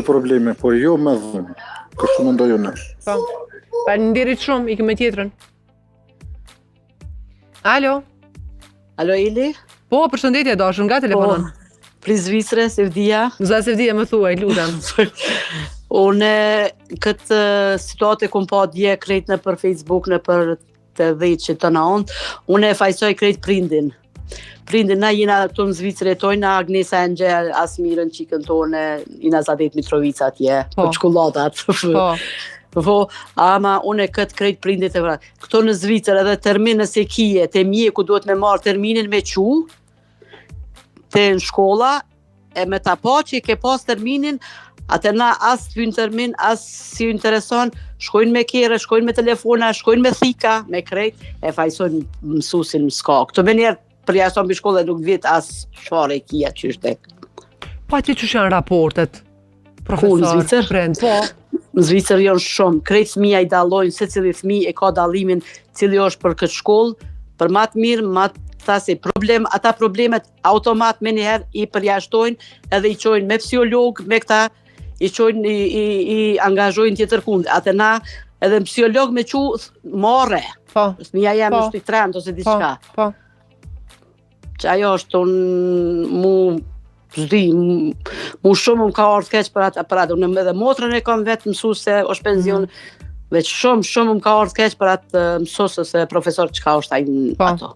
probleme, por jo me dhunë. Kështu mendoj unë. Po. Faleminderit shumë, ikim me tjetrën. Alo. Alo Ili? Po, përshëndetje dashur, nga telefonon. Po, Prej Zvicre, Sevdia. Za Sevdia më thuaj, lutem. Unë këtë situatë e kom pa dje krejt nëpër Facebook, nëpër të dhejtë që të në onë, unë e fajsoj krejt prindin. Prindin, na jena këtu në Zvicër jetojna, Agnesa e njeh Asmirën, çikën tonë, jena Zadet Mitrovica atje, po. për çkullatat. Po. Po, ama unë e këtë krejt prindit e vra. Këto në Zvicër edhe termin nëse kije, te mjeku duhet me marrë terminin me qu, te në shkolla, e me ta pa që ke pas terminin, atë na as t'vyn termin, as si intereson, shkojnë me kerre, shkojnë me telefona, shkojnë me thika, me krejt, e fajsojnë mësusin s'ka. Këto menjëherë përjashton prej shkolle nuk vjet as çfarë e kija që është. Po atje qysh janë raportet? Profesor, Ku, në Zvicër? Prind, po. Në Zvicër janë shumë, krejt fëmija i dallojnë, secili fëmijë e ka dallimin cili është për këtë shkollë, për ma të mirë, ma të tha se problem, ata problemet automat menjëherë i përjashtojnë edhe i çojnë me psikolog, me këta, i çojnë, i, i, i angazhojnë tjetër kund. Atë na, edhe në psikolog me çu marre. Po. Fëmija jem po. është i tremt ose diçka. Po. po. Që ajo është unë mu s'di, mu shumë më ka ardhë keq për atë, për atë, unë edhe motrën e kam vetë mësuse, është pension, mm. veç shumë, shumë më ka ardhë keq për atë mësus ose profesor çka është ai po. ato.